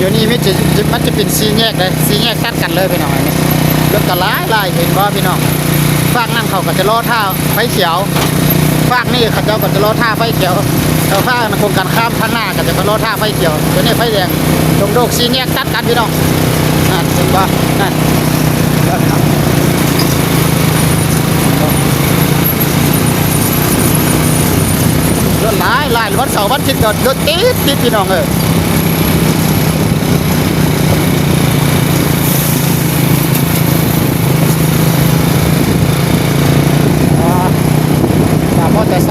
ດຽວນີ້ມັນຈະ ມັນຈະເປັນສີ່ແຍກເດ້ ສີ່ແຍກຕັດກັນເລີຍພີ່ນ້ອງ. ລົດກໍຫຼາຍໆ ເຫັນບໍ່ພີ່ນ້ອງ? ຟາກນັ້ນເຂົາກໍຈະລໍຖ້າໄຟຂຽວ ຟາກນີ້ເຂົາເຈົ້າກໍຈະລໍຖ້າໄຟຂຽວ ແລ້ວຟາກກົງກັນຂ້າມທາງໜ້າກໍຈະລໍຖ້າໄຟຂຽວ. ດຽວນີ້ໄຟແດງ ດົງໂດກ ສີ່ແຍກຕັດກັນພີ່ນ້ອງ. ນັ້ນເຫັນບໍ່? ນັ້ນ ລົດຫຼາຍໆ ວັນເສົາວັນອາທິດກໍລົດຕິດໆ ພີ່ນ້ອງເອີຍ. ອ່າ ສາມມໍເຕີໄຊ.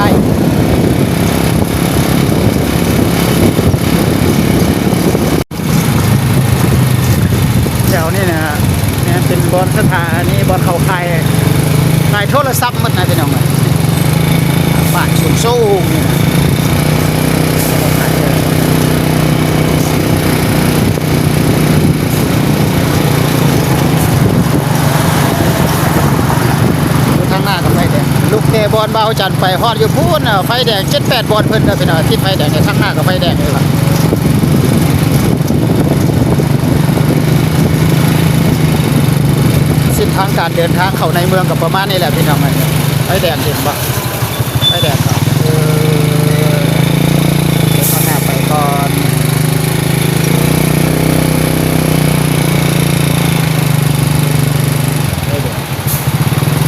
ແຖວນີ້ນະ ແມ່ນເປັນບ່ອນສະຖານີບ່ອນເຂົາຂາຍ ຂາຍໂທລະສັບໝົດນະພີ່ນ້ອງເອີຍ. ບ້ານສູງໆ ນີ້ນະ ຢູ່ທາງໜ້າກໍໄຟແດງ ລຸກແຕ່ບ່ອນບ່າວຈັນໄປຮອດຢູ່ພຸ້ນ ໄຟແດງເຈັດແປດບ່ອນເພິ່ນເດີພີ່ນ້ອງ. ຕິດໄຟແດງ ທາງໜ້າກໍໄຟແດງເລີຍລະ. ເສັ້ນທາງການເດີນທາງເຂົ້າໃນເມືອງກໍປະມານນີ້ແຫຼະພີ່ນ້ອງເອີຍ. ໄຟແດງເຫັນບໍ່? ໄຟແດງກໍ ເອີ ເດີນທາງໜ້າໄປກ່ອນ. ໄຟແດງ.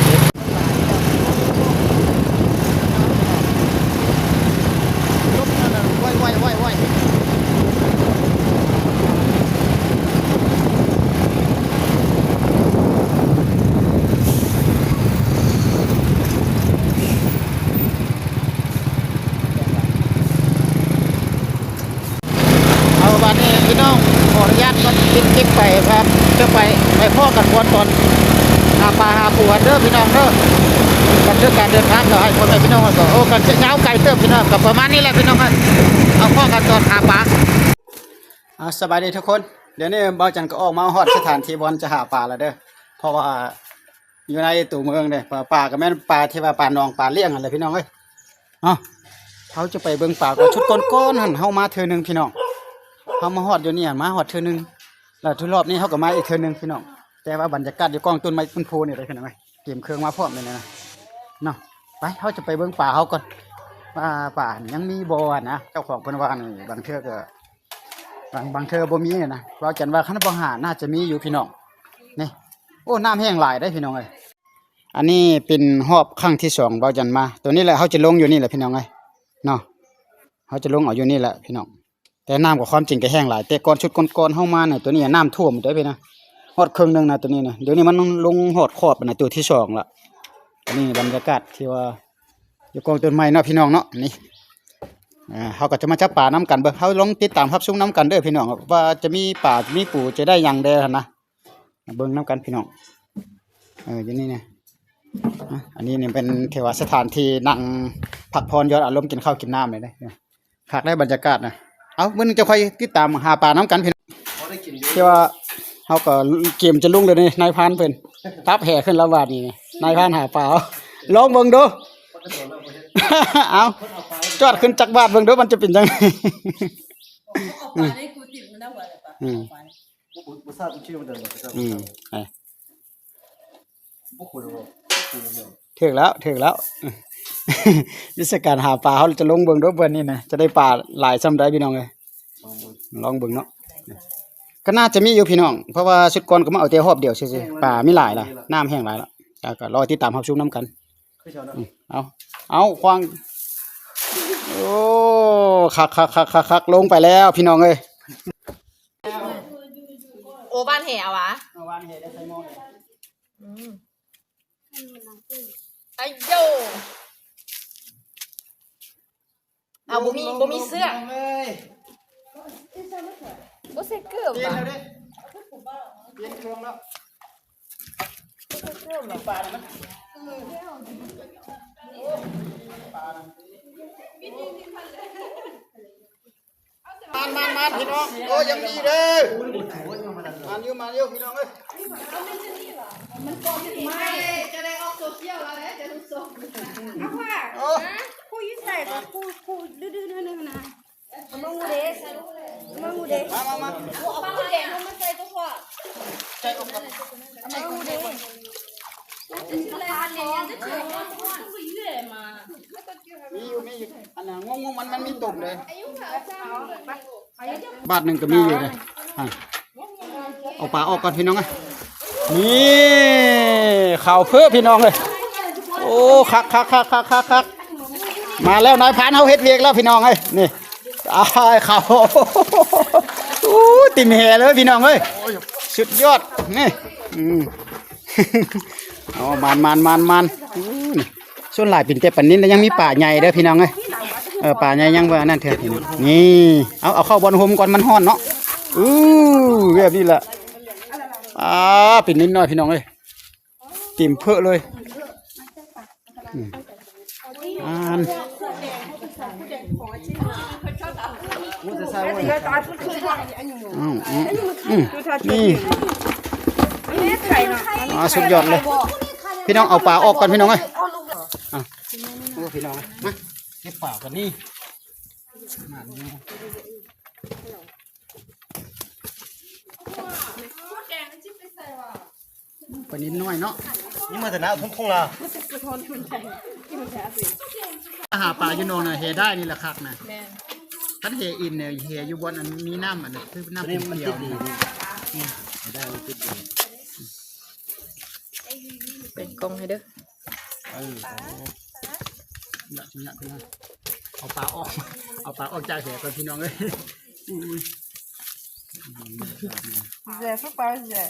ເອົາ ບາດນີ້ພີ່ນ້ອງ ຂໍອະນຸຍາດກ່ອນ ປິດຄລິບໄປ ຈະໄປ ໄປພໍ້ກັນກ່ອນຕອນຫາປາຫາປູກັນເດີພີ່ນ້ອງເດີ. ກັນເລື່ອງການເດີນທາງກໍໃຫ້ພໍ່ແມ່ພີ່ນ້ອງ ໂອ້ ກັນຈະຍາວໄກເຕີບພີ່ນ້ອງ ກໍປະມານນີ້ແຫຼະພີ່ນ້ອງເອີຍ. ເອົາ ພໍ້ກັນຕອນຫາປາ. ອ່າ ສະບາຍດີທຸກຄົນ. ດຽວນີ້ບ່າວຈັນກໍອອກມາຮອດສະຖານທີ່ບ່ອນຈະຫາປາແລ້ວເດີ ເພາະວ່າ ຢູ່ໃນຕົວເມືອງເດ້ ປາ ປາກໍແມ່ນປາທີ່ວ່າປາໜອງປາລ້ຽງຫັ້ນແຫຼະພີ່ນ້ອງເອີຍ. ເອົ້າ ເຮົາຈະໄປເບິ່ງປາກ່ອນ ຊຸດກ່ອນໆຫັ້ນເຮົາມາເທື່ອໜຶ່ງພີ່ນ້ອງ ເຮົາມາຮອດຢູ່ນີ້ ມາຮອດເທື່ອໜຶ່ງ ແລ້ວທຸກຮອບນີ້ເຮົາກໍມາອີກເທື່ອໜຶ່ງພີ່ນ້ອງ. ແຕ່ວ່າບັນຍາກາດຢູ່ກ້ອງຕົ້ນໄມ້ຕົ້ນໂພນີ້ເດ້ພີ່ນ້ອງເອີຍ ກຽມເຄື່ອງມາພ້ອມແມ່ນນະເນາະ. ໄປ ເຮົາຈະໄປເບິ່ງປາເຮົາກ່ອນ ວ່າປາຍັງມີບໍ່ນະ. ເຈົ້າຂອງເພິ່ນວ່ານີ້ ບາງເທື່ອກໍ ບາງ ບາງເທື່ອບໍ່ມີນະ ເວົ້າຈັນວ່າຄັນບໍ່ຫາໜ້າຈະມີຢູ່ພີ່ນ້ອງ. ນີ້ ໂອ້ ນ້ຳແຫ້ງຫຼາຍເດ້ພີ່ນ້ອງເອີຍ. ອັນນີ້ເປັນຮອບຄັ້ງທີສອງເວົ້າຈັນມາ ຕົວນີ້ແຫຼະ ເຮົາຈະລົງຢູ່ນີ້ແຫຼະພີ່ນ້ອງເອີຍເນາະ ເຮົາຈະລົງເອົາຢູ່ນີ້ແຫຼະພີ່ນ້ອງ. ແຕ່ນ້ຳກໍຄວາມຈິງກໍແຫ້ງຫຼາຍ ແຕ່ກ່ອນຊຸດກ່ອນໆເຮົາມານີ້ ຕົວນີ້ນ້ຳຖ້ວມເດ້ພີ່ນະ ຮອດເຄິ່ງໜຶ່ງນະ ຕົວນີ້ນະ. ດຽວນີ້ມັນລົງຮອດຂອບນະ ຕົວທີສອງລະ. ອັນນີ້ບັນຍາກາດທີ່ວ່າຢູ່ກ້ອງຕົ້ນໄມ້ເນາະພີ່ນ້ອງເນາະ. ນີ້ ອ່າ ເຮົາກໍຈະມາຈັບປານຳກັນເບິ່ງ ເຮົາລອງຕິດຕາມຮັບຊົມນຳກັນເດີພີ່ນ້ອງ ວ່າຈະມີປາ ຈະມີປູ ຈະໄດ້ຫຍັງແດ່ຫັ້ນນະ. ເບິ່ງນຳກັນພີ່ນ້ອງ ເອີ ຢູ່ນີ້ນະ. ອາ ອັນນີ້ນີ້ເປັນ ຖືວ່າສະຖານທີ່ນັ່ງພັກຜ່ອນຢ່ອນອາລົມ ກິນເຂົ້າກິນນ້ຳເລີຍເດ້. ຄັກໄດ໋ບັນຍາກາດນະ. ເອົາ ມື້ໜຶ່ງຈະຄ່ອຍຕິດຕາມຫາປານຳກັນພີ່ນ້ອງ. ທີ່ວ່າເຮົາກໍກຽມຈະລົງເລີຍນີ້ ນາຍພານເພິ່ນ ຕັບແຫ່ຂຶ້ນລະບາດນີ້ ນາຍພານຫາປາ. ລອງເບິ່ງດູ ເອົາ ຈອດຂຶ້ນຈັກບາດເບິ່ງດູ ມັນຈະເປັນຈັ່ງໃດ. ອືມ ອືມ ໄປ ຖືກແລ້ວ ຖືກແລ້ວ. ວິຊາການຫາປາ ເຮົາຈະລົງເບິ່ງເດີ ເທື່ອນີ້ນະ ຈະໄດ້ປາຫຼາຍຊ່ຳໃດພີ່ນ້ອງເອີຍ. ລອງເບິ່ງເນາະ ກໍໜ້າຈະມີຢູ່ພີ່ນ້ອງ ເພາະວ່າຊຸດກ່ອນກໍມາເອົາແຕ່ຮອບດຽວຊື່ໆ ປາມີຫຼາຍລະ ນ້ຳແຫ້ງຫຼາຍລະ. ກໍລໍຕິດຕາມຮັບຊົມນຳກັນ. ອືມ ເອົາ ເອົາ ຂວາງ ໂອ້ ຄັກໆໆໆ ລົງໄປແລ້ວພີ່ນ້ອງເອີຍ. ໂອ້ ຫວ່ານແຫຫວາ? ເອົາຫວ່ານແຫໄດ້ໃສ່ໝໍ້ເລີຍ. ອືມ ອາໂຢ ເອົາ ບໍ່ມີ ບໍ່ມີເຊືອກ ພີ່ນ້ອງເອີຍ. ບໍ່ໃສ່ເກີບຫວາ? ປ່ຽນແລ້ວເດ້ ປ່ຽນເຄື່ອງແລ້ວ. ປານະ ໂອ້ ປານະ ມານໆໆ ພີ່ນ້ອງ ໂອ້ ຍັງດີເດີ ມານຢູ່ ມານຢູ່ ພີ່ນ້ອງເອີຍ. ມັນກໍໄມ່ ຈະໄດ້ອອກໂຊຊຽວແລ້ວເດ້ ຈະຮູ້ສົງ ເອົາວ່າ ໂອ້ ຜູ້ຢູ່ໃສກໍຜູ້ ຜູ້ດື້ໆໜ້ອຍໜຶ່ງນະ. ເອົາມາງູເດ້ ເອົາມາງູເດ້ ເອົາມາ ເອົາມາ ເອົາໝູແດງເອົາມາໃສ່ຕົວພໍ່ ໃສ່ອອກກ່ອນ ເອົາມາງູເດ້ ມີຢູ່ ມີຢູ່ ອັນນັ້ນງູ ງູມັນ ມັນມີຕົມເດ້ ບາດໜຶ່ງກໍມີຢູ່ເດ້ ອ່າ ເອົາປາອອກກ່ອນພີ່ນ້ອງເອີຍ ນີ້ ເຂົ້າເພີ້ພີ່ນ້ອງເອີຍ ໂອ້ ຄັກໆໆໆໆ ມາແລ້ວ ນາຍພານເຮົາເຮັດວຽກແລ້ວພີ່ນ້ອງເອີຍ ນີ້ ອ້າຍ ເຂົ້າ ໂອ້ ເຕັມແຫເລີຍພີ່ນ້ອງເອີຍ ສຸດຍອດ ນີ້ ອືມ ເອົາ ມານໆໆໆ ອືມ ສ່ວນຫຼາຍເປັນແຕ່ປານິນ ແລ້ວຍັງມີປາໃຫຍ່ເດີພີ່ນ້ອງເອີຍ ເອີ ປາໃຫຍ່ຍັງບໍ່ອັນນັ້ນເທື່ອພີ່ນ້ອງ ນີ້ ເອົາ ເອົາເຂົ້າບ່ອນຮົ່ມກ່ອນ ມັນຮ້ອນເນາະ ອື ແບບນີ້ລະ ອ່າ ເປັນນິດໜ້ອຍພີ່ນ້ອງເອີຍ ເຕັມເພີ້ເລີຍ ອືມ ອ່ານ ອືມ ອືມ ອືມ ນີ້ ອ່າ ສຸດຍອດເລີຍ ພີ່ນ້ອງ ເອົາປາອອກກ່ອນພີ່ນ້ອງເອີຍ ອ່າ ໂອ້ ພີ່ນ້ອງເອີຍ ມາເກັບປາກັນນີ້ ປານິນນ້ອຍເນາະ ນີ້ມາແຕ່ໜ້າທົ່ງໆລະ ຫາປາຢູ່ໜອງນະ ແຫໄດ້ນີ້ລະຄັກນະ ແມ່ນ ຄັນແຫອິນນີ້ ແຫຢູ່ບ່ອນອັນມີນ້ຳ ອັນນັ້ນຄືນ້ຳຂຽວໆນີ້ ແຫໄດ້ຕິດດີ ເປັນກ້ອງໃຫ້ເດີ ເອີ ເອົາປາອອກ ເອົາປາອອກຈາກແຫກ່ອນພີ່ນ້ອງເອີຍ ແຊບ ປາແຊບ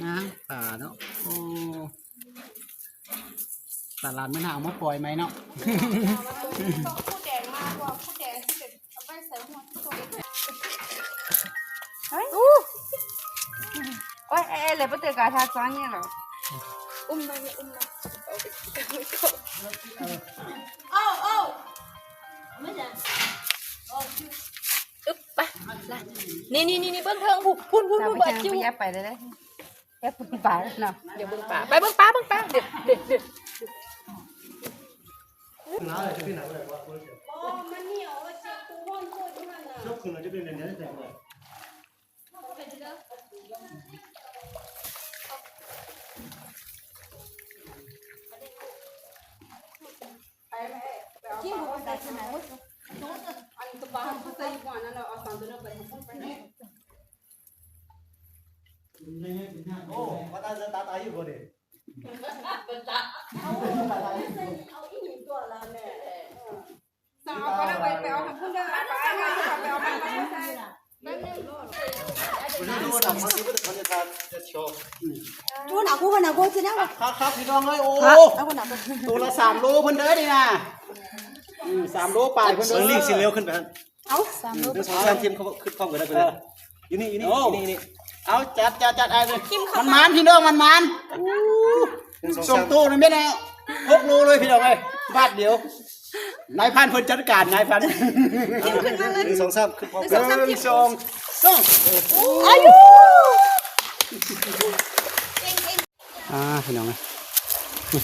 ນາງປາເນາະ ໂອ້ ຕະຫຼາດມື້ໜ້າເອົາມາປ່ອຍໃໝ່ເນາະ ຜູ້ແດງມາ ຜູ້ແດງຊິເອົາໄປໃສ່ຫົວ ເອີຍ ໂອ້ຍ ເອີຍ ເອີຍ ເລີຍບໍ່ເຕີກາທາຈ້ອນນີ້ລະ ອຸ້ມມາ ອຸ້ມມາ ເອົາ ເອົາ ອຶບ ໄປ ລະ ນີ້ໆໆ ເບິ່ງເທິງພຸ້ນ ພຸ້ນໆ ເຈົ້າໄປ ເບິ່ງຈິ້ວ ຢ່າໄປເລີຍເດີ ຢ່າເບິ່ງປາເນາະ ຢ່າເບິ່ງປາ ໄປເບິ່ງປາ ເບິ່ງປາ ເດີ ເດີ ເດີ ໂອ້ ວ່າຕາຈະຕັດອາຍຸບໍ່ເດ? ເອົາອີ່ຫຍັງຕົວລະແມ່? ສາວເອົາໄປແລ້ວ ໄປ ໄປເອົາທາງພຸ້ນເດີ ໄປ ໄປເອົາມາ ໄປເອົາມາ ແປັບໜຶ່ງ ຈູນເອົາຜູ້ເພິ່ນເອົາຜູ້ຊິແນວ ຄັກໆ ພີ່ນ້ອງເອີຍ ໂອ້ ໂຕລະສາມໂລເພິ່ນເດີນີ້ນະ ອືມ ສາມໂລປາຍເພິ່ນເດີ ເບິ່ງລີກຊິເລັວຂຶ້ນໄປຫັ້ນ ເອົາ ໜຶ່ງ ສອງ ສາມ ທີມ ຂຶ້ນພ້ອມກັນໄດ້ເພິ່ນ ເອີ ຢູ່ນີ້ ຢູ່ນີ້ ໂອ້ ຢູ່ນີ້ ເອົາ ຈັດ ຈັດ ຈັດ ອ້າຍເອີຍ ມັນໝານ ພີ່ນ້ອງ ມັນໝານ ໂອ້ ສອງໂຕນີ້ແມ່ນຫົກໂລເລີຍ ພີ່ນ້ອງເອີຍ ບາດດຽວ ນາຍພານເພິ່ນຈັດການ ນາຍພານ ໜຶ່ງ ສອງ ສາມ ຂຶ້ນພ້ອມກັນ ໜຶ່ງ ສອງ ສາມ ອາຍຸ ອ່າ ພີ່ນ້ອງເອີຍ ນີ້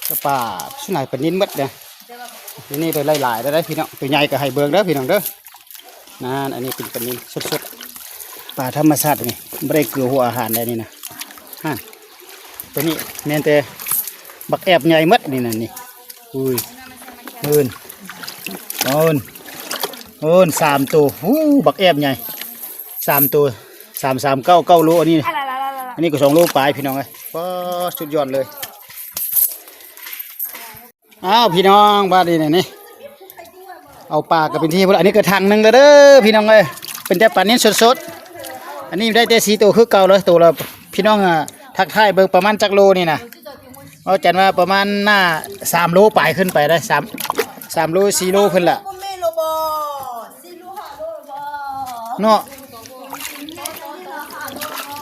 ກະປາ ສ່ວນຫຼາຍປານິນໝົດເດ້ ນີ້ໄດ້ຫຼາຍໆ ແລ້ວເດ້ພີ່ນ້ອງ ໂຕໃຫຍ່ກໍໃຫ້ເບິ່ງເດີພີ່ນ້ອງເດີ ນັ້ນ ອັນນີ້ເປັນປານິນສົດໆ ປາທຳມະຊາດນີ້ ບໍ່ໄດ້ເກືອຫົວອາຫານໃດນີ້ນະ ຫັ້ນ ໂຕນີ້ແມ່ນແຕ່ບັກແອບໃຫຍ່ໝົດນີ້ນະ ນີ້ ອຸ້ຍ ໂອ້ນ ໂອ້ນ ໂອ້ນ ສາມໂຕ ຫູ ບັກແອບໃຫຍ່ ສາມໂຕ ສາມ ສາມ ເກົ້າ ເກົ້າໂລ ອັນນີ້ ອັນນີ້ກໍສອງໂລປາຍ ພີ່ນ້ອງເອີຍ ປາ ສຸດຍອດເລີຍ ອ້າວ ພີ່ນ້ອງ ບາດນີ້ນີ້ ເອົາປາກໍເປັນທີ່ພຸ້ນລະ ອັນນີ້ກໍຖັງໜຶ່ງແລ້ວເດີ ພີ່ນ້ອງເອີຍ ເປັນແຕ່ປານິນສົດໆ ອັນນີ້ໄດ້ແຕ່ສີ່ໂຕຄືເກົ່າເລີຍ ໂຕລະ ພີ່ນ້ອງ ອາ ທັກທາຍເບິ່ງປະມານຈັກໂລນີ້ນະ ເວົ້າຈັນວ່າປະມານໜ້າສາມໂລປາຍຂຶ້ນໄປໄດ໋ ສາມ ສາມໂລ ສີ່ໂລເພິ່ນລະ ເນາະ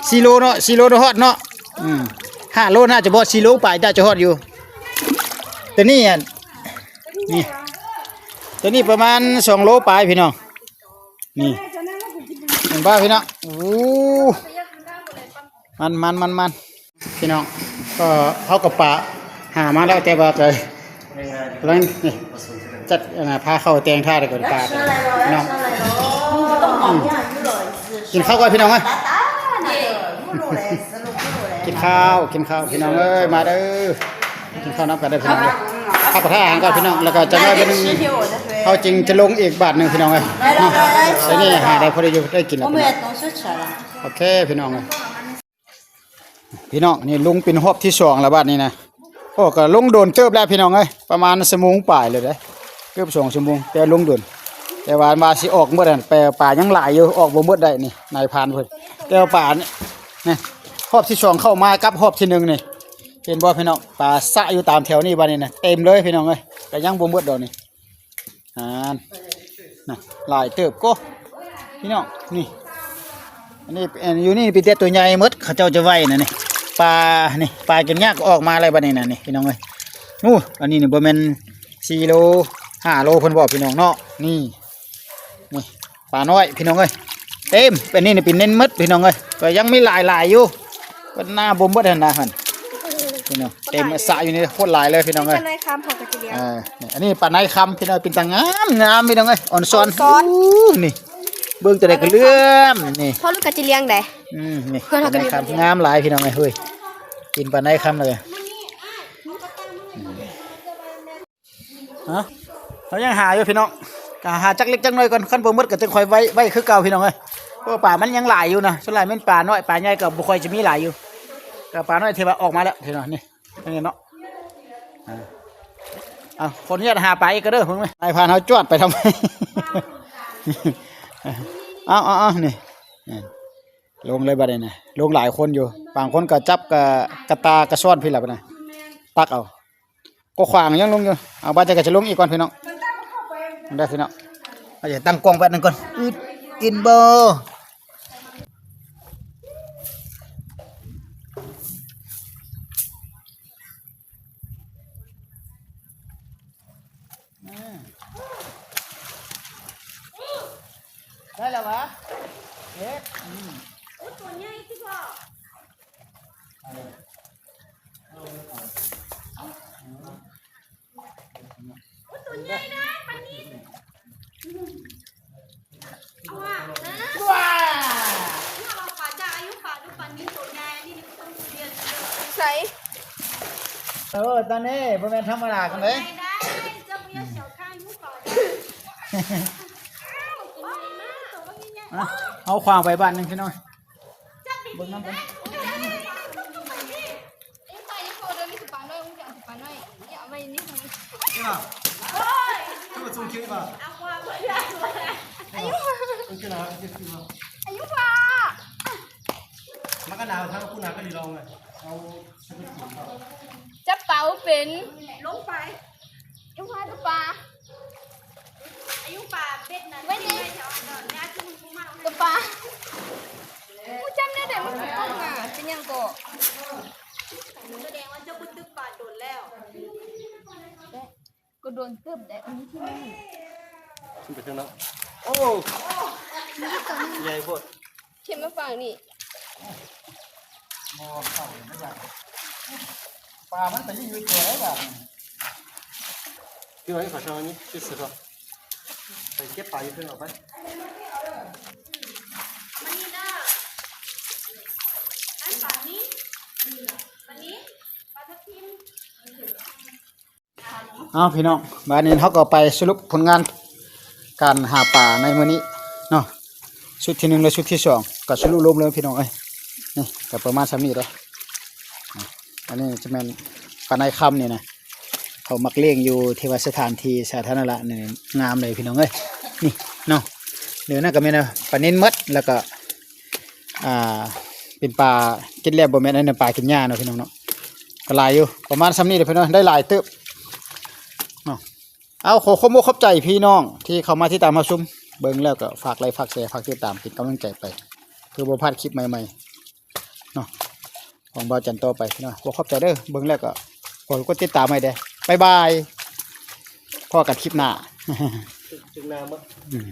ສີ່ໂລເນາະ ສີ່ໂລຮອດເນາະ ອືມ ຫ້າໂລໜ້າຈະບໍ່ ສີ່ໂລປາຍໜ້າຈະຮອດຢູ່ ໂຕນີ້ ອັນ ນີ້ ໂຕນີ້ປະມານສອງໂລປາຍ ພີ່ນ້ອງ ນີ້ ເຫັນບໍ່ ພີ່ນ້ອງ ໂອ້ ມັນໆໆໆ ພີ່ນ້ອງ ກໍເຮົາກໍປາຫາມາແລ້ວ ແຕ່ວ່າກໍ ກຳລັງ ນີ້ ຈັດ ອັນນ່າ ພາເຂົ້າແຕ່ງທ່າ ແລ້ວກໍປາ ພີ່ນ້ອງ ກິນເຂົ້າກ່ອນ ພີ່ນ້ອງເອີຍ. ກິນເຂົ້າ ກິນເຂົ້າ ພີ່ນ້ອງເອີຍ ມາເດີ ກິນເຂົ້ານຳກັນເດີ ພີ່ນ້ອງເດີ. ເຮົາກໍຖ້າອາຫານກ່ອນ ພີ່ນ້ອງ ແລ້ວກໍຈັກໜ້ອຍໜຶ່ງ ເຮົາຈຶ່ງຈະລົງອີກບາດໜຶ່ງ ພີ່ນ້ອງເອີຍເນາະ. ໄດ້ນີ້ຫາໄດ້ພໍໄດ້ຢູ່ໄດ້ກິນແລ້ວ ພີ່ນ້ອງ. ໂອເຄ ພີ່ນ້ອງເອີຍ. ພີ່ນ້ອງ ນີ້ລົງເປັນຮອບທີສອງແລ້ວບາດນີ້ນະ. ໂອ້ ກໍລົງດົນເຕີບແລ້ວ ພີ່ນ້ອງເອີຍ ປະມານຊົ່ວໂມງປາຍແລ້ວເດ້ ເກືອບສອງຊົ່ວໂມງ ແຕ່ລົງດົນ. ແຕ່ວ່າ ວ່າຊິອອກໝົດຫັ້ນ ແປປາຍັງຫຼາຍຢູ່ ອອກບໍ່ໝົດໄດ້ນີ້ ນາຍພານເພິ່ນ. ແຕ່ວ່າປານີ້ ນີ້ ຮອບທີສອງເຂົ້າມາກັບຮອບທີໜຶ່ງນີ້ ເຫັນບໍ່ ພີ່ນ້ອງ? ປາສະຢູ່ຕາມແຖວນີ້ບາດນີ້ນະ ເຕັມເລີຍ ພີ່ນ້ອງເອີຍ ກໍຍັງບໍ່ໝົດດອກນີ້. ອ່າ ນະ ຫຼາຍເຕີບໂກ ພີ່ນ້ອງ. ນີ້ ອັນນີ້ ອັນ ຢູ່ນີ້ເປັນແຕ່ຕົວໃຫຍ່ໝົດ ເຂົາເຈົ້າຈະໄວ້ນະນີ້. ປາ ນີ້ ປາກິນຫຍ້າກໍອອກມາແລ້ວບາດນີ້ນະ ນີ້ ພີ່ນ້ອງເອີຍ. ໂອ້ ອັນນີ້ນີ້ບໍ່ແມ່ນສີ່ໂລ ຫ້າໂລເພິ່ນບອກ ພີ່ນ້ອງເນາະ. ນີ້ ນີ້ ປານ້ອຍ ພີ່ນ້ອງເອີຍ ເຕັມ. ອັນນີ້ນີ້ເປັນເນັ້ນໝົດ ພີ່ນ້ອງເອີຍ ກໍຍັງມີຫຼາຍໆຢູ່. ເພິ່ນໜ້າບໍ່ໝົດຫັ້ນນະຫັ້ນ ພີ່ນ້ອງ ເຕັມສະຢູ່ນີ້ໂຄດຫຼາຍເລີຍ ພີ່ນ້ອງເອີຍ. ປາໄນຄຳເຂົາກໍຈະລ້ຽງ ເອີ ນີ້ ອັນນີ້ປາໄນຄຳ ພີ່ນ້ອງ ເປັນຕາງາມໆ ພີ່ນ້ອງເອີຍ ອ່ອນຊອນ ອ່ອນຊອນ. ໂອ້ ນີ້ ເບິ່ງຕົວໃດກໍເຫຼື້ອມນີ້ ພໍ່ລູກກໍຈະລ້ຽງໄດ໋. ອືມ ນີ້ ປາໄນຄຳງາມຫຼາຍ ພີ່ນ້ອງເອີຍ. ເຮີ້ຍ ກິນປາໄນຄຳເລີຍ. ຮະ ເຮົາຍັງຫາຢູ່ ພີ່ນ້ອງ ກໍຫາຈັກເລັກຈັກໜ້ອຍກ່ອນ ຄັນບໍ່ໝົດກໍຈຶ່ງຄ່ອຍໄວ້ ໄວ້ຄືເກົ່າ ພີ່ນ້ອງເອີຍ. ເພາະວ່າປາມັນຍັງຫຼາຍຢູ່ນະ ສ່ວນຫຼາຍແມ່ນປານ້ອຍ ປາໃຫຍ່ກໍບໍ່ຄ່ອຍຈະມີຫຼາຍຢູ່ ກໍປານ້ອຍທີ່ວ່າອອກມາແລ້ວ ພີ່ນ້ອງ. ນີ້ ນີ້ເນາະ ອ່າ ເອົາ ຂໍອະນຸຍາດຫາປາອີກກໍເດີ ເບິ່ງແມະ ນາຍພານເຮົາຈວດໄປທຳໄມ. ເອົາ ເອົາ ເອົາ ນີ້ ນີ້ ລົງເລີຍບາດນີ້ນະ ລົງຫຼາຍຄົນຢູ່ ບາງຄົນກໍຈັບກະ ກະຕ່າກະຊ້ອນພີ້ລະບາດນີ້ ຕັກເອົາ. ກໍຂວາງຍັງລົງຢູ່ ເອົາ ບາດຈະກະຈະລົງອີກກ່ອນ ພີ່ນ້ອງ ໄດ້ ພີ່ນ້ອງ. ເອົາ ຕັ້ງກ້ອງແປັບໜຶ່ງກ່ອນ ອຶດ ກິນບໍ່? ອືມ ໄດ້ແລ້ວຫວາ? ເຮັດ ອືມ ໂອ້ ຕົວໃຫຍ່ຕິພໍ່. ໂອ້ ຕົວໃຫຍ່ນະ ປານິນ. ເອົາຫວາ? ວ້າ ເອົາປາຈາກອາຍຸປາ ດູປານິນໂຕໃຫຍ່ ອັນນີ້ນີ້ມັນຕ້ອງເລຍນເດີ. ໃສ? ເອີ ຕອນນີ້ບໍ່ແມ່ນທຳມະດາກັນເດ້ ໂຕໃຫຍ່ໄດ໋ ເຈົ້າບໍ່ຢ່າສຽວຂ້າງອາຍຸປາ. ເອົາຂວາງໄປບາດໜຶ່ງ ພີ່ນ້ອງ ເບິ່ງນຳກັນ. ເອັງໄປນີ້ໂຄເດີ ມີແຕ່ປານ້ອຍ ມຶງຈະເອົາແຕ່ປານ້ອຍ ນີ້ເອົາໄວ້ນີ້. ເອີ ຄືວ່າຊຸ່ມຄິດວ່າ ອາຍຸ ອາຍຸວ່າ ມັນກໍໜາວທັງຄຸນນາກໍດີລອງເລີຍ ເອົາ ຈັບປາບໍ່ເປັນ ລົງໄປ ອາຍຸວ່າ ຕົວປາ ອາຍຸປາເບັດນັ້ນ ໄວ້ນີ້ ຕົວປາ ກູຈຳແນວໃດມັນຄືຕົກມາ ເປັນຫຍັງກໍ ສະແດງວ່າເຈົ້າບໍ່ຕຶກປາດົນແລ້ວ ກໍດົນເຕີບໄດ໋ ອັນນີ້ທີ່ນີ້ ຂຶ້ນໄປເທິງເນາະ. ໂອ້ ໃຫຍ່ໂພດ ເຂັມມາຝັ່ງນີ້ ບໍ່ເຂົ້າເລີຍບາດ ປາມັນໄປຢູ່ແຖວໃດບາດນີ້. ເກັບໄວ້ ຂໍຊ່ອງອັນນີ້ ເກັບເສຍກ່ອນ ໄປເກັບປາຢູ່ເທິງ ອອກໄປ ມານີ້ເດີ ອັນປານີ້ ປານີ້ ປາທັບທິມ. ເອົາ ພີ່ນ້ອງ ບາດນີ້ເຮົາກໍໄປສະຫຼຸບຜົນງານການຫາປາໃນມື້ນີ້ເນາະ ຊຸດທີໜຶ່ງ ແລະ ຊຸດທີສອງ ກໍສະຫຼຸບລວມເລີຍ ພີ່ນ້ອງເອີຍ. ນີ້ກໍປະມານສ່ຳນີ້ເດ້ ອັນນີ້ຈະແມ່ນປາໄນຄຳນີ້ນະ ເຂົາມັກລ້ຽງຢູ່ທີ່ວ່າສະຖານທີ່ສາທາລະນະນີ້ ງາມເລີຍ ພີ່ນ້ອງເອີຍ. ນີ້ເນາະ ເດີນັ້ນກໍແມ່ນປານິນໝົດ ແລ້ວກໍ ອ່າ ເປັນປາກິນແລ້ວບໍ່ແມ່ນ ອັນນັ້ນປາກິນຫຍ້າເນາະ ພີ່ນ້ອງເນາະ. ກໍຫຼາຍຢູ່ ປະມານສ່ຳນີ້ແຫຼະ ພີ່ນ້ອງ ໄດ້ຫຼາຍເຕີບເນາະ. ເອົາ ຂໍຂອບອົກຂອບໃຈພີ່ນ້ອງທີ່ເຂົ້າມາຕິດຕາມຮັບຊົມ ເບິ່ງແລ້ວກໍຝາກໄລຄ໌ ຝາກແຊ ຝາກຕິດຕາມເປັນກຳລັງໃຈໄປ ເພື່ອບໍ່ພາດຄລິບໃໝ່ໆເນາະ ຂອງບ່າວຈັນຕໍ່ໄປເນາະ. ຂໍຂອບໃຈເດີ ເບິ່ງແລ້ວກໍກົດຕິດຕາມໃຫ້ແດ່. ບາຍບາຍ ພໍ້ກັນຄລິບໜ້າ ອືມ.